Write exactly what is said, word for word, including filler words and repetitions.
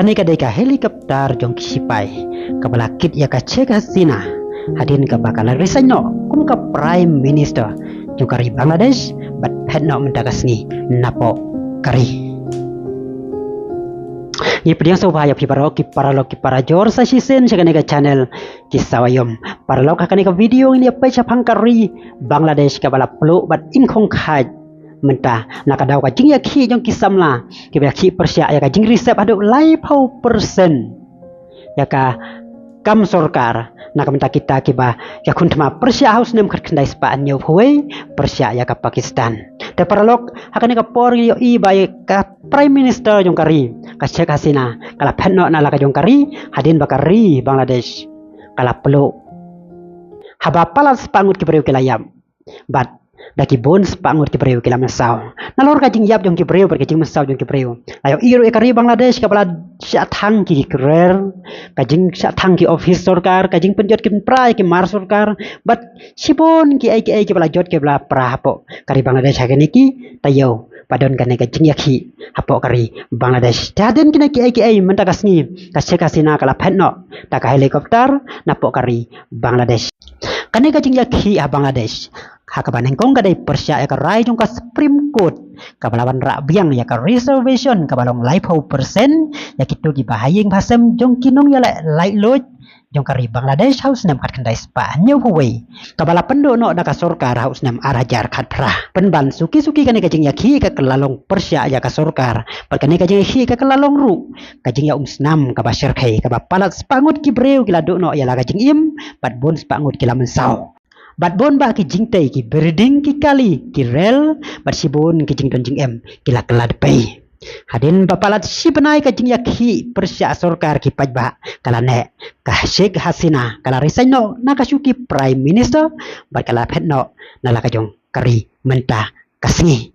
Kane ka dei ka helicopter jong ki sipai kaba la kit ïa ka Sheikh Hasina hadien kaba ka la resign noh kum ka Prime Minister jong ka ri Bangladesh bad phet noh mynta ka sngi napoh ka ri. Ngi pdiang sngewbha ïa phi baroh ki paralok ki parajor sa shisien sha kane ka channel Ki Sawa Ïom. Paralok, ha kane ka video ngin ïa peit shaphang ka ri Bangladesh kaba la pluh bad ingkhong khaid mynta na ka daw ka jingïakhih jong ki samla kiba ïakhih pyrshah ïa ka jingresep haduh laiphew percent ïa ka kam sorkar na ka bynta kita kiba ïakhun thma pyrshah ha u snem khatkhyndai spah hynñiewphew wei pyrshah ïa ka Pakistan. Te paralok, ha kane ka por ngi ïohi ba ïa ka Prime Minister jong ka ri, ka Sheikh Hasina, ka la phet noh na la ka jong ka ri hadien ba ka ri Bangladesh ka la pluh haba palat spah ngut ki briew ki la ïap bad da ki bun spah ngut ki briew ki la mynsaw. Nalor ka jingïap jong ki briew bad ka jingmynsaw jong ki briew, la ïohi ruh ïa ka ri Bangladesh kaba la shah thang ki kurer, ka jingshah thang ki office sorkar, ka jingpynjot ki pynpra ïa ki mar sorkar bad shibun kiei kiei kiba la jot kiba la pra hapoh ka ri Bangladesh ha kine ki taïew ba don kane ka jingïakhih hapoh ka ri Bangladesh. Te hadien kine kiei kiei mynta ka sngi ka Sheikh Hasina ka la phet noh da ka helicopter napoh ka ri Bangladesh. Kane ka jingïakhih ha Bangladesh ha kaba nyngkong ka dei pyrshah ïa ka rai jong ka Supreme Court kaba la wanrah biang ïa ka reservation kaba long laiphew percent ïa kito kiba ha ïing ha sem jong ki nongïaleh laitluid jong ka ri Bangladesh ha u snem khatkhyndai spah hynñiewphew wei, kaba la pynduh noh da ka sorkar ha u snem ar hajar khatphra. Pynban suki suki kane ka jingïakhih ka kylla long pyrshah ïa ka sorkar bad kane ka jingïakhih ka kylla long ruh ka jingïaumsnam kaba shyrkhei, kaba palat spah ngut ki briew ki la duh noh ïa la ka jingim bad bun spah ngut ki la mynsaw. Bad bun bah ki jingtei, ki building, ki kali, ki rel bad shibun ki jingdon jingem ki la kylla dpei. Hadien ba palat shi bnai ka jingïakhih pyrshah sorkar ki paidbah ka la neh, ka Sheikh Hasina ka la resign noh na ka shuki Prime Minister bad ka la phet noh na la ka jong ka ri mynta ka sngi.